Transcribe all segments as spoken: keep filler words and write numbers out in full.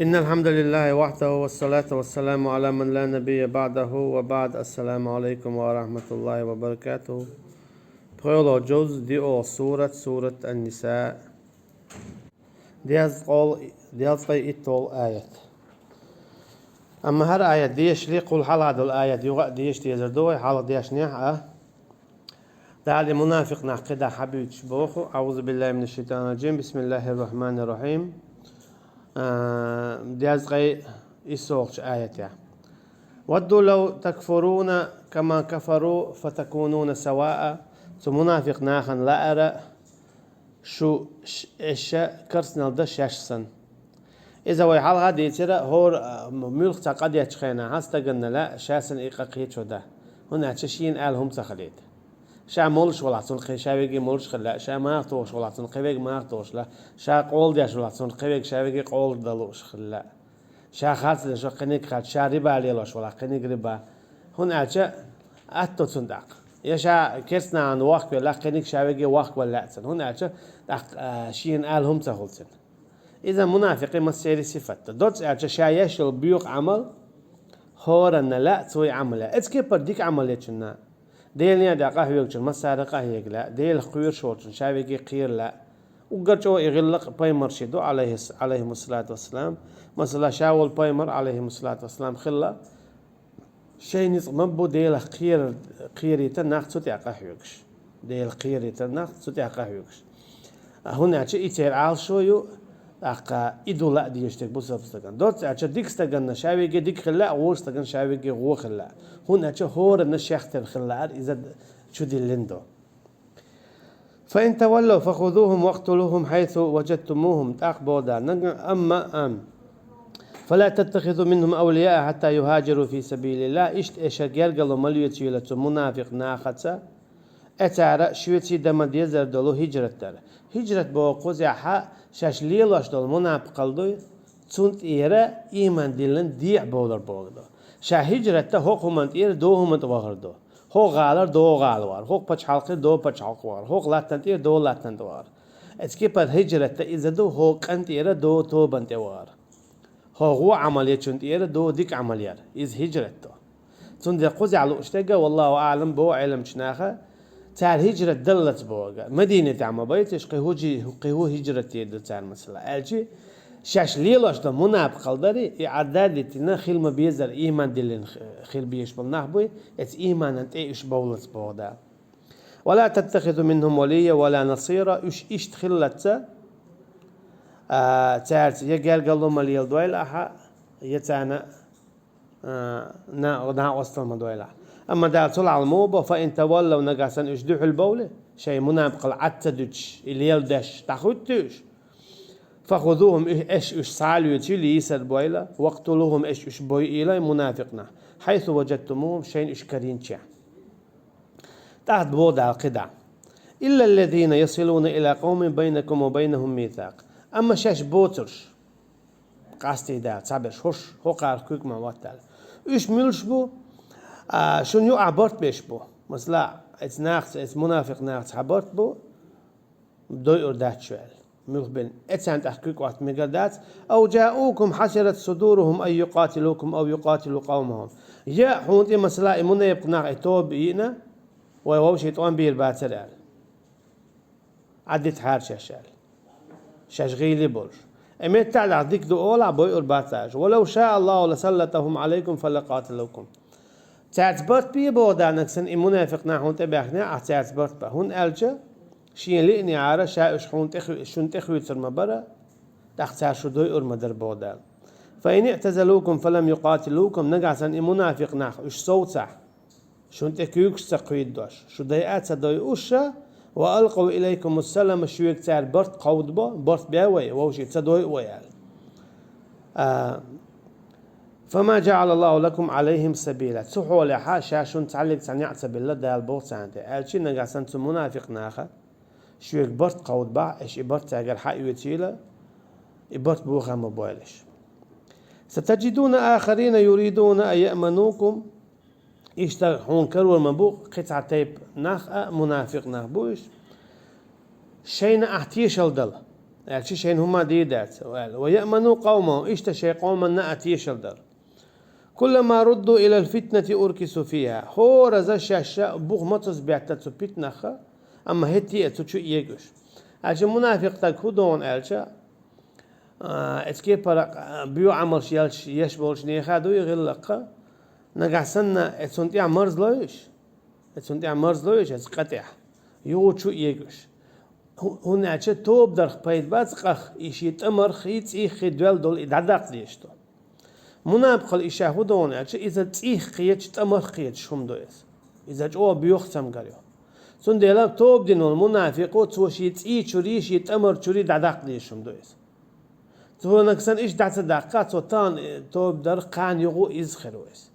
إن الحمد لله وحده والصلاة والسلام على من لا نبي بعده وبعد. السلام عليكم ورحمة الله وبركاته. ПхоьалгӀа жуз, диъолгӀа сурат, сурат Ан-Ниса. Дезткъа-, дезткъа итталгӀа аят. Амма хӀара аят дешале, кхул хьалха дола аят юха деша дезар ду вай, хьалха дешнехь а. Дала мунафикъ нах кхидӀа хьабуьйцуш боху: أعوذ بالله من الشيطان الرجيم. بسم الله الرحمن الرحيم. А, дезткъа иссалгӀачу аятехь: ودوا لو تكفرون كما كفروا فتكونون سواء. Цу мунафикъ нахана лаьара шу ш-, эша карцнал дан шаьш санна. Иза вай хьалха дийцира, хӀора, а, м-, муьлхха цхьа къа дечу хенахь, хьан стаганна лаьа, ша санна и къа кхечо дан. ХӀунда аьлча шена аьлла хӀума ца хилийта. Ша молуш валахь, цунна кхин ша веге молуш хила лаьа, ша маха тохуш валахь, цунна кхин веге маха тохуш лаьа, ша къола деш валахь, цунна кхин веге ша веге къола дан лууш хила лаьа. Ша харц деш валахь, кхиниг харц, ша риба лелош валахь, кхиниг риба. ХӀунда аьлча атто цунна тӀаккха. Я ша керстанахана вохкавеллехь, кхиниг ша веге вохкавала лаьа цунна. ХӀунда аьлча тӀаккха, а, шена аьлла хӀума ца хуьлу цуьнан. Иза мунафикъийн массеран сифат ду. Доцца аьлча, ша еш йолу боьха Ӏамал хӀоранна лаьа, цо и Ӏамал яьа. Эцу кепара дика Ӏамал ечунна, Делан некъа тӀехь къахьоьгучунна массара а къахьега лаьа, Делах кхоьруш волчунна ша веге кхера лаьа. Уггар чӀогӀа и гӀиллакх пайхамаршна ду, алейхис-, алейхимуссалату вассалам. Масала, ша волу пайхамар, алейхимуссалату вассалам, хилла. Шайн ницкъ ма бу Делах кхера-, кхерийта нах цу тӀехь къахьоьгуш. Делах кхерийта нах цу тӀехь къахьоьгуш. А хӀунда аьлча и церан Ӏалашо ю, тӀаккха и ду лаа дезаш дерг бу бусалба стагана. Доцца аьлча дика стаганна ша веге дика хила лаьа, вовшах стаганна ша веге вон хила лаьа. ХӀунда аьлча хӀоранна шех тера хила лаьара иза чудиллина ду. فإن تولوا فخذوهم واقتلوهم حيث وجدتموهم. ТӀаккха боху Дала, нагахь, амма, ам. فلا تتخذوا منهم أولياء حتى يهاجروا في سبيل الله. Иштта ша гергарло ма лоьцийла цу мунафикъ нахаца, э, цара шоьца дан ма деззара долу хӀижрат дар. ХӀижрат боху кхузахь шаьш лелош долу мунапикъалла дуй, цунна тӀера ийман диллина дехьа бовлар боху ду. Ша хӀижрат дан хӀокху хӀуманна тӀера доху хӀуманна тӀе вахар ду. ХӀокху гӀалара доху гӀала вахар, хӀокху пачхьалкхера доху пачхьалкх вахар, хӀокху латтана тӀера доху латтана тӀе вахар. Эцу кепара хӀижрат дан иза ду, хӀокху къан тӀера доху тобанна тӀе вахар. ХӀокху вон Ӏамал ечунна тӀера доху дика Ӏамал яр. Иза хӀижрат ду. Цундела кхузахь лууш дерг, валлаху аӀлам, боху Ӏеламчу наха, цара хӀижрат даллалц боху. Мадинатехь ма байташ, кхин хӀу жи-, кхин хӀу хӀижрат дийр ду цара, масала. Аьлчи, шаьш лелош долу мунапикъалла дарий, и Ӏадда а диттина, хила ма беззара ийман диллина х-, хила безаш болу нах буй, эцу ийманан тӀе уьш бовлалц боху Дала. ولا تتخذوا منهم وليا ولا نصيرا. Уьш иштта хиллалц, а, цаьрца я гергарло ма леладойла ахьа, я царна, а, на-, накъосталла ма дойла ахьа. Амма Дала цул хьалха муха бо: فإن تولوا, нагахь санна уьш дуьхьал бовлий, шайн мунапикъалла Ӏад ца дуьтуш, и леладеш дӀахӀуьттий уьш, فخذوهم, уьш, эш уьш схьа а лоьцийла, йийсар бойла, واقتلوهم, эш уьш бойийла, и мунапикъ нах, حيث وجدتموهم, шайна уьш карийначехь. ТӀаккха боху Дала кхидӀа: إلا الذين يصلون إلى قوم بينكم وبينهم ميثاق. Амма шаьш боцурш, къастий Дала, цхьаберш хӀорш, хӀокхарах куьг ма хӀоттаьлла. Уьш муьлш бу? А, шуна юкъахь барт беш бу. Масала, эцу нахаца, эцу мунафикъ нахаца хьан барт бу? Дойур дац шу аьлла. Муьлх бен, эцарна тӀехь куьг Ӏотта мегар дац. أو جاءوكم حصرت صدورهم أن يقاتلوكم أو يقاتلوا قومهم. Я хьуна тӀе, масала, и мунепакъ нах и тоба йиъна, вай вовшийн тӀом бийр бацара аьлла. Ӏаддитахьара шаьш аьлла. Шаьш гӀийли болуш. Э, меттахь даха дика ду олахь, бойур бац аша. ولو شاء الله لسلطهم عليكم فلقاتلوكم. Цаьрца барт бе боху Дала, нагахь санна и мунафикъ нах хьуна тӀе баьхнехь, ахь цаьрца барт бан. ХӀунда аьлча, шен лиънехьара ша уьш хьуна тӀе хи-, шуна тӀе хуьйцур ма бара, тӀаккха цара шу дойур ма дара боху Дала. فإن اعتزلوكم فلم يقاتلوكم, нагахь санна и мунафикъ нах уьш совцахь, шуна тӀе куьйгаш ца кхийдош, шу дайа а ца дойуш, وألقوا إليكم السلم, шуьга цара барт кховдабо, барт бе вай, вовшийн ца дойу вай аьлла. А, فما جعل الله لكم عليهم سبيلا. Цу хьолехь ша шуна цхьаллиг цхьа неӀ ца билла Дала боху царна тӀе. Аьлчи нагахь санна цу мунафикъ наха шуьга барт кховдабахь, эш и барт цаьргара хьаоьцийла, и барт бохам ма бойла аш. ستجدون آخرين يريدون أن يأمنوكم. Иштта хьуна карор ма бу, кхин цхьа тайпа нах а, мунафикъ нах бу уьш. Шайна ахь тешалла дала. Аьлча шайна хӀума дийр дац, аьлла. ويأمنوا قومهم, иштта шоай къоманна а тешал дар. كلما ردوا إلى الفتنة أركسوا فيها. ХӀораза шаьш бух мацалц бетта цу питнах, амма хӀетте а цу чу эгаш. Аьлча мунафикъ стаг хӀун ду аьлча, а, эцке пара, а, боьха Ӏамалш еш, еш болча неха ду и гӀиллакх, нагахь санна э цунна тӀехь марзло йиш, э цунна тӀехь марзло йиш, эца къа тӀехь, юха чу эгаш. ХӀу-, хӀунда аьлча тоба дарх пайда бац къах, и ший тӀамарх, и цӀийх, и доьл долу и дӀадаккха дезаш ду. Мунапикъал и ша хӀун ду аьлча, иза цӀийх кхеташ, тӀамарх кхеташ хӀума ду иза. Иза чӀогӀа боьха цамгар ю. Цундела тоба дина волу мунафикъо, цо ший цӀий чурий, ший тӀамар чурий дӀадаккха дезаш хӀума ду иза. Цо нагахь санна иштта дӀа ца даккха, цо тахана, э, тоба дарх кхана юха иза хир ву иза.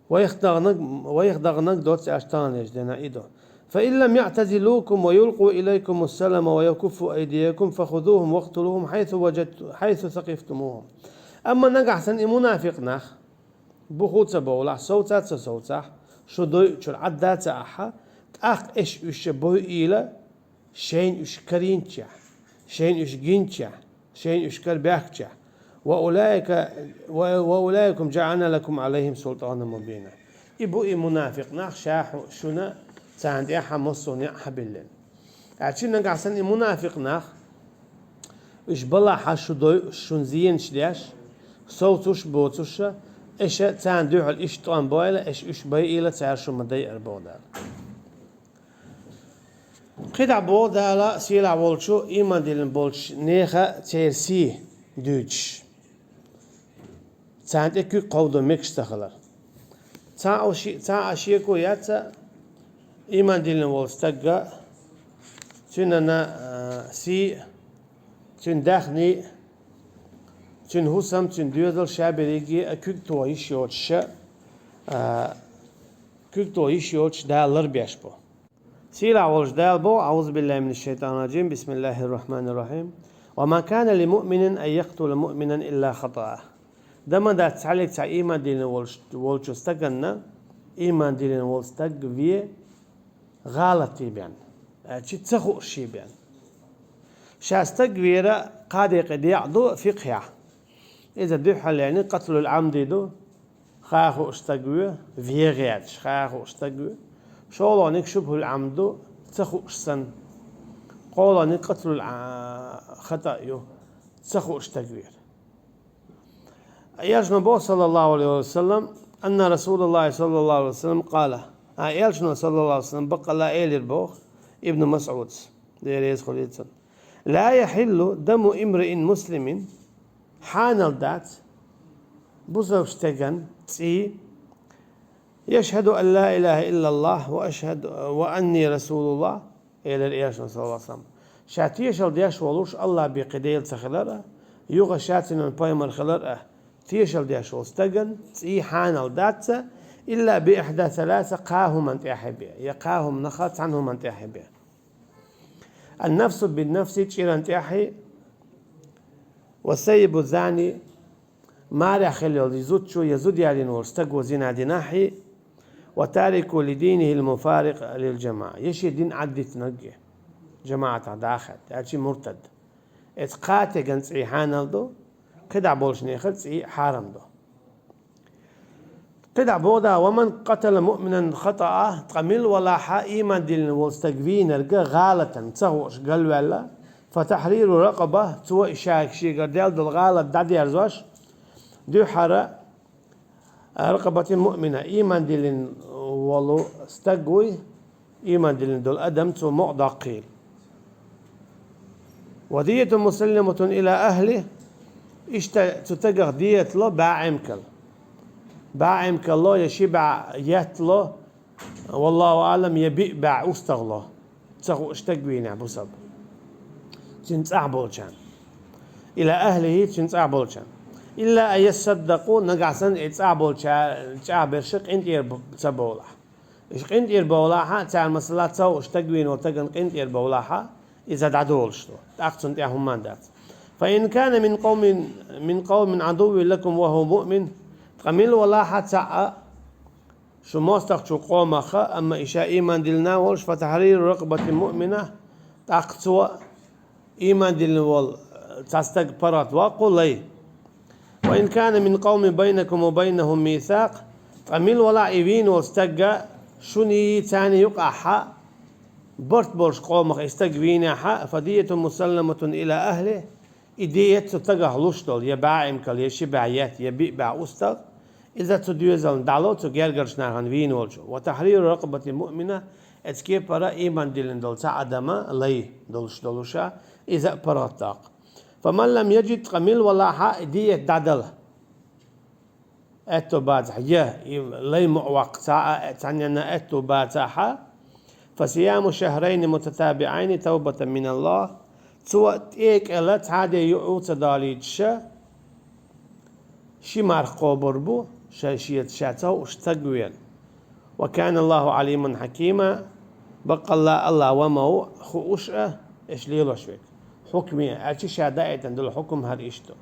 Вайх дагӀанаг, вайх дагӀанаг доцца аьлча таханлерчу дийнахь и ду. فإن لم يعتزلوكم ويلقوا إليكم السلام ويكفوا أيديكم فخذوهم واقتلوهم حيث وجدت-، حيث ثقفتموهم. Амма нагахь санна и мунафикъ нах, бух а ца бовлахь, совца а ца совцахь, шу дойучуьра Ӏадда а ца ахь, тӀаккха аша уьш бойийла, шайна уьш карийначохь, шайна уьш гинчохь, шайна уьш карабаьхкачохь. وأولئك، و-، وأولئكم جعلنا لكم عليهم سلطانا مبينا. И бу и мунафикъ нах, ша хьу-, шуна царна тӀехь массо а некъ хьабиллина. Аьлча нагахь санна и мунафикъ нах, уьш балахь шу дойуш, шуна зенаш деш, совцуш а, боцуш а, аша царна дуьхьал иштта тӀом бойла, аша уьш байийла, цара шу ма дайъара боху Дала. КхидӀа боху Дала, сийлахь волчу, ийман диллина болчу нехан церан сий дуьйцуш, царна тӀе куьг кховдо мегаш ца хилар. Цхьа а ши-, цхьа а шеко яц ийман диллина волу стагга, цуьнан, а, сий, цуьнан даьхний, цуьнан хӀусам, цуьнан доьзал ша берриге а куьг тоха йиш йоцуш, а, куьг тоха йиш йоцуш Дала ларбеш бу. Сийлахь волчу Дала боху: أعوذ بالله من الشيطان الرجيم، بسم الله الرحمن الرحيم، وما كان لمؤمن أن يقتل مؤمنا إلا خطأ. Дан ма дац цхьаьллиг цхьа ийман диллина волуш-, волчу стаганна, ийман диллина волу стаг вен гӀалатий бен, аьлча ца хууш ший бен. Ша стаг вера кхаа декъе декъа ду фикъхьехь. Иза дуьххьарлерниг къатлул Ӏамди ду, ха а хууш стаг вен, вен гӀерташ, ха а хууш стаг вен. ШолгӀаниг шубхьул Ӏамд ду, ца хууш санна. КхоалгӀаниг къатлул Ӏа-, хатаъ ю, ца хууш стаг вер. Элчано боху, саллаллаху алейхи ва саллам, أن رسول الله صلى الله عليه وسلم قال, а, Элчано, саллаллаху алейхи ва саллам, баккъалла элира боху Ибн МасӀудс, Дела реза хуьлийла цунна: لا يحل دم امرئ مسلم, хьанал дац бусалба стеган цӀий, يشهد أن لا إله إلا الله وأشهد وأني رسول الله, элира Элчано, саллаллаху алейхи ва саллам. Ша тешал деш волуш Аллах бен кхин Дела ца хилар а, юха ша цуьнан пайхамар хилар а, тешал деш волу стаган цӀий хьанал дац, إلا بإحدى ثلاث, кхаа хӀуманна тӀехь бен, я кхаа хӀуманах цхьана хӀуманна тӀехь бен. النفس بالنفس, чӀиран тӀехь, والثيب الزاني, марехь хилла йолу зудчо я зуда ялийна волу стаго зина динахь, وتارك لدينه المفارق للجماعة, я шен дин Ӏаддитинарг, жамаӀатах дӀахаьдда, аьлча муртад. Эцу кхаа стеган цӀий хьанал ду, кхидӀа болчу нехан цӀий хьарам ду. КхидӀа боху Дала: ومن قتل مؤمنا خطأ, ткъа мила валахь а ийман диллина волу стаг вийнарг гӀалатан, ца хууш галваьлла, فتحرير رقبة, цо и ша шегара даьлла долу гӀалат дӀадерзош, дуьххьара, رقبة مؤمنة, ийман диллина волу стаг вуй, ийман диллина долу адам, цо мукъа доккхийла. ودية مسلمة إلى أهله, иштта цу стагах дият ло бӀе Ӏемкал. БӀе Ӏемкал ло, я ши бӀе етт ло, والله أعلم, я биъ бӀе устагӀа ло. Ца хууш стаг вийнехь бусалба. Цуьнан цӀахь болчарна. إلى أهله, цуьнан цӀахь болчарна. إلا أن يصدقوا, нагахь санна и цӀахь болча-, чӀагӀберш къинтӀера б-, ца бовлахь. Уьш къинтӀера бовлахь а, цара, масала, ца хууш стаг вийна волу стагана къинтӀера бовлахь а, иза дӀадолуш ду. ТӀаккха цунна тӀехь хӀумма дац. فإن كان من قوم، من قوم عدو لكم وهو مؤمن, ткъа мила валахь а цхьаъ а шун мостагӀчу къомах а, амма и ша ийман диллина волуш, فتحرير رقبة مؤمنة, тӀаккха цо Ийман диллина вола цхьа стаг паргӀатваккху лай. وإن كان من قوم بينكم وبينهم ميثاق, ткъа мила валахь и вийна вола стаг, шуний царний юкъахь барт болуш къомах и стаг вийнехь, فدية مسلمة إلى أهله, и дият цу стагах луш долу, я бӀе эмкал, я ши бӀе етт, я биъ бӀе устагӀ, иза цу доьзална дӀало цу гергарчу нахана вийна волчу, وتحرير رقبة مؤمنة, оцу кепара ийман диллина долу цхьа адам лай долуш долуша, иза а паргӀатдаккха. فمن لم يجد, ткъа мила валахь и дият дӀадала аьтто бацахь, я и лай мукъа ваккха цхьа а, цхьаннена аьтто бацахь, فصيام شهرين متتابعين توبة من الله, цо тӀекӀела цхьа де юкъа ца далийтуша, ши марха кхобур бу, ша шеца ша ца хууш стаг вен. وكان الله عليما حكيما, баккъалла АллахӀ ван ма ву, хууш а, эш лелош верг. Хьукме, аьлча ша даийтина долу хьукум хӀара иштта ду.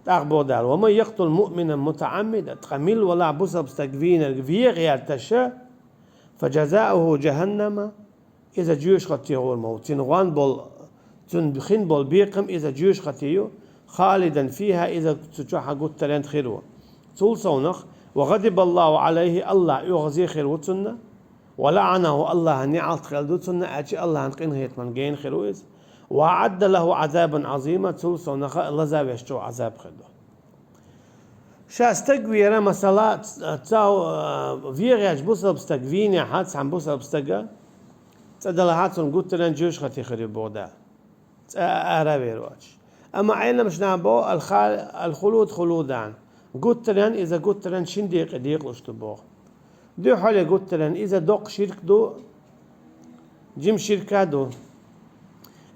ТӀаккха боху Дала: ومن يقتل مؤمنا متعمدا, ткъа мила валахь бусалба стаг вийнарг вен гӀерташа, فجزاؤه جهنم, иза жоьжахате гӀур ма ву. Цуьнан гӀон болу, цуьнан хин болу бекхам иза жоьжахате ю, خالدا فيها, иза цу чохь гуттаренна хир ву. Цул совнах, وغضب الله عليه, АллахӀ оьгӀазе хир ву цунна, ولعنه, АллахӀан неӀалт хир ду цунна, аьлча АллахӀан къинхетаман гена хир ву иза. وأعد له عذابا عظيما, цул совнаха лазавеш чу Ӏазаб хир ду. Ша стаг вера, масала, ца, ца, вен гӀерташ бусалба стаг вийнехь, цхьана бусалба стага, цӀа далахь цунна гуттаренна жоьжахате хир ю боху Дала. ЦӀа ара вер воцуш. Амма Ӏеламчу наха боху: الخ-, الخلود خلودان, гуттаренна иза гуттаренна шин декъе декъалуш ду боху. Дуьххьале гуттаренна иза доккха ширк ду, жима ширка ду.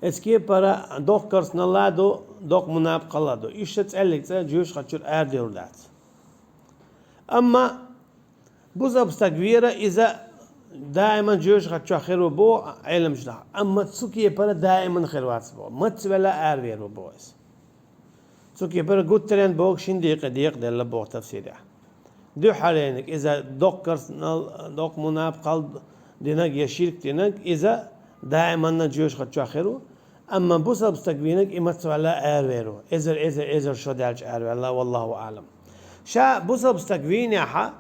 Эцу кепара доккха керстаналла ду, доккха мунапакъалла ду. Иштта цӀеллиг цӀа жоьжахати чуьра арадевр дац. Амма бусалба стаг вера, иза даиман жоьжахати чохь хир ву боху Ӏеламчу наха. Амма цу кепара даиман хир вац боху. Мацвелла аравер ву боху иза. Цу кепара гуттаренна боху шин декъе декъаделла боху тафсирехь. Дуьххьалениг иза доккха керстанал, доккха мунапакъалла динарг я ширк динарг, иза даиманна жоьжахати чохь хир ву, амма бусалба стаг вийнарг и мацвелла аравер ву. Эзар, эзар, эзар шо даьлча аравелла, валлаху аӀлам. Ша бусалба стаг вийнехь,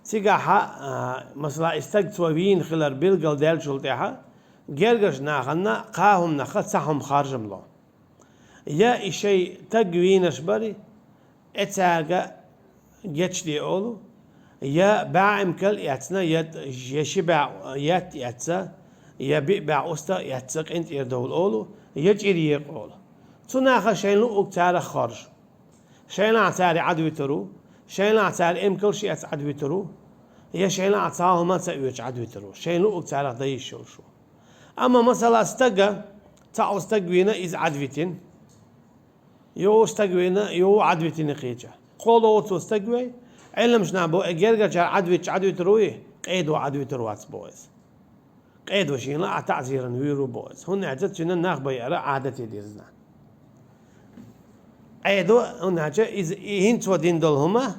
цигахь, а, масала, и стаг цо вийна хилар билгал даьллачул тӀаьхьа, гергарчу нахана кхаа хӀуманах цхьа хӀума харжам ло. Я и шайн стаг вийнарш бари, э, цаьрга гечде олу, я бӀе эмкал эцна, я, я ши бӀе етт эцна, я биъ бӀе устагӀ эцна къинтӀера довла олу, я чӀир екъа олу. Цу наха шайн луъург царах хоржу. Шайнахь цара Ӏадвитур ву, шайнахь цара эмкалш эцна Ӏадвитур ву, я шайнахь цхьа хӀума ца оьцуш Ӏадвитур ву. Шайн луъург царах дан йиш йолуш ву. Амма, масала, стага, цхьаъ стаг вийна, иза Ӏадвитина. Юха стаг вийна, юха Ӏадвитина кхеча. КхоалгӀа цо стаг вей, Ӏеламчу наха боху, э, гергарчара Ӏадвитча Ӏадвитур ву и, къедо Ӏадвитур вац боху иза. Къедо шена лаахь таӀзиран вуьйр ву боху иза. ХӀунда аьлча цуьнан нах байара Ӏадате дирзина. Къедо, хӀунда аьлча иза, и хӀинца цо дина долу хӀума,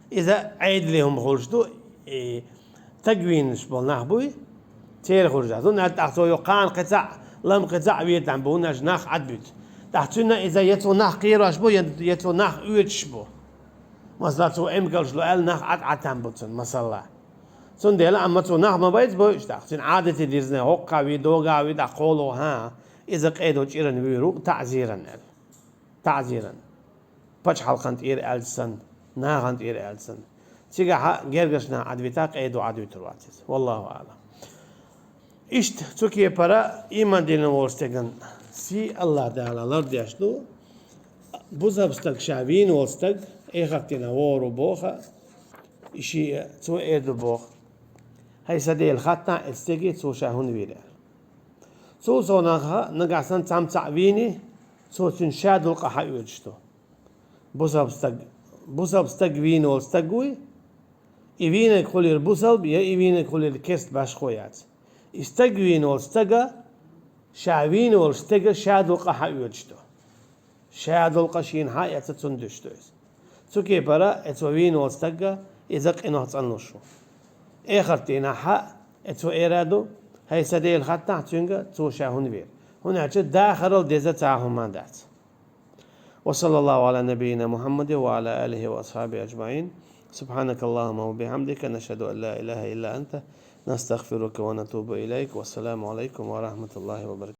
иза Ӏедале хӀума хуьлуш ду, и стаг вийнаш болу нах буй, церан хуьлуш дац. ХӀунда аьлча тӀаккха цо юха кхана кхин цхьаъ, лама кхин цхьаъ витам бу, хӀунда аьлча нах Ӏадвиту. ТӀаккха цуьнан иза я цо нах кхоьруш бу, я, я цо нах оьцуш бу. Масала, цо эмкалш ло аьлла, нах Ӏад-Ӏад там бу цунна, масала. Цундела, амма цо нах ма байца бойуш, тӀаккха цуьнан Ӏадате дирзина, хӀокхахь вий, догахь вий, тӀаккха кхоалгӀа, хӀан, иза къедо чӀиран вуьйр ву, таӀзиран аьлла. ТаӀзиран. Пачхьалкхан тӀера аьлча санна, нахана тӀера аьлча санна. Цигахь гергарчу наха Ӏадвита, къедо Ӏадвитур вац иза. Валлаху аӀлам. Иштта цу кепара ийман диллина волу стеган сий АллахӀ Дала лардеш ду, бусалба стаг ша вийна волу стаг, эхартина вогӀур ву боху, и шиъ цо эр ду боху: «ХӀай сан Дела, хаттахь эцу стеге, цо ша хӀунда вийра?» Цул совнаха нагахь санна цхьамма цхьаъ вийний, цо цуьнан шадолу къа хьаоьцуш ду. Бусалба стаг, бусалба стаг вийна волу стаг вуй, и вийнарг хуьлийла бусалба, я и вийнарг хуьлийла керста башхо яц. И стаг вийна волу стага, ша вийна волу стега шадолу къа хьаоьцуш ду. Шадолу къа шена хьаэцна цунна дуьсуш ду иза. Цу кепара, э, цо вийна волу стагга иза къинойх цӀанлуш ву. Эхарт дийнахь а, э, цо эр ду: «ХӀай сан Дела, хаттахь цуьнга, цо ша хӀунда вийра?» ХӀунда аьлча дахарал деза цхьа хӀума дац. وصلى الله على نبينا محمد وعلى آله وأصحابه أجمعين. سبحانك اللهم وبحمدك، نشهد أن لا إله إلا أنت، نستغفرك ونتوب إليك. والسلام عليكم ورحمة الله وبركاته.